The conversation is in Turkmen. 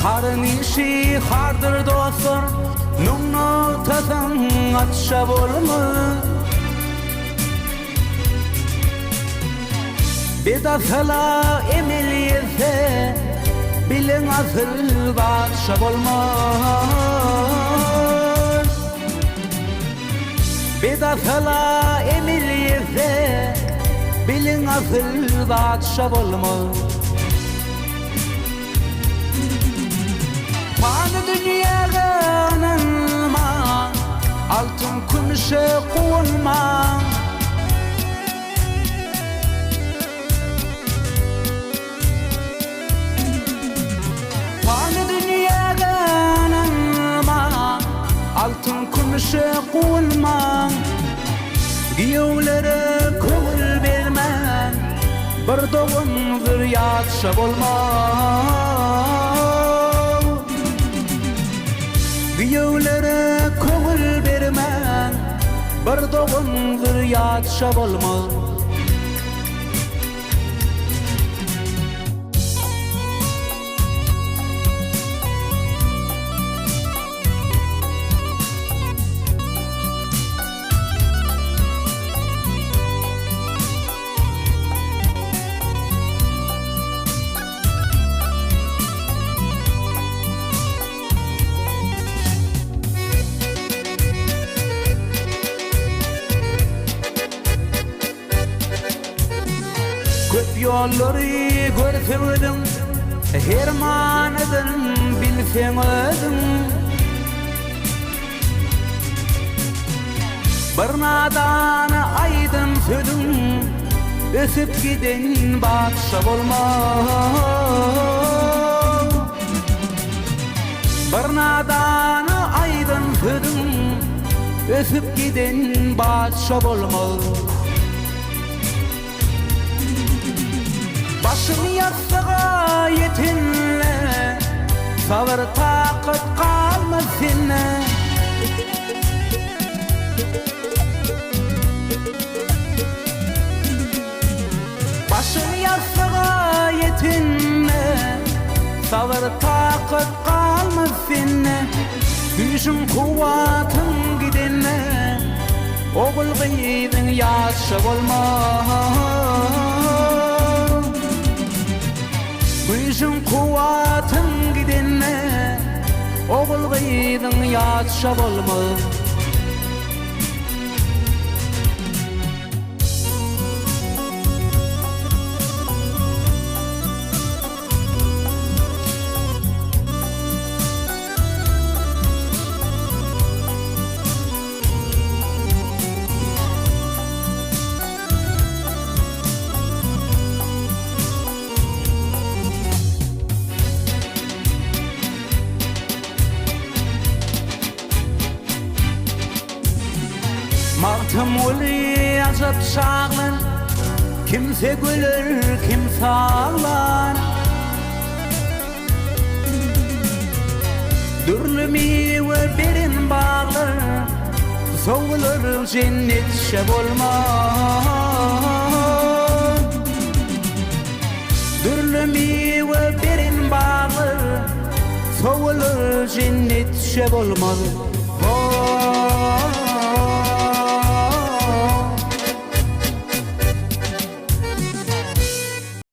Haryň işi hardyr dostlar, Müň nygtasaň atşa bolmaz. Bedasyla emel ýetse, Biliň asyl bagşa bolmaz. Bedasyla emel ýetse, Biliň asyl bagşa bolmaz. Pany dünýä gynanma, Altyn kümüşe guwanma. Pany dünýä gynanma, Altyn kümüşe guwanma. Giýewlere köňül bermän, Bir dogan zürýatça bolmaz. Giýewlere köňül bermän, Bir dogan zürýatça bolmaz. Köp ýollary görseň özüň, Her manydan bilseň özüň. Bir nadana aýdan sözüň, Ötüp giden bagşa bolmaz. Bir nadana aýdan sözüň, Ötüp giden bagşa bolmaz. Başyny ýassyga ýetende, Sabyr-takat galmaz sende. Başyny ýassyga ýetende, Sabyr-takat galmaz sende. Güýjüň kuwwatyň gidende, Ogul-gyzyň ýaşa bolmaz. Güýjüň kuwwatyň gidende, Ogul-gyzyň ýaşa bolmaz. Magtymguly ajap şaglar, Kimse güler, kimse aglar. Dürli miwe beren baglar, Sowular jennetçe bolmaz. Dürli miwe beren baglar, Sowular jennetçe bolmaz. Ho!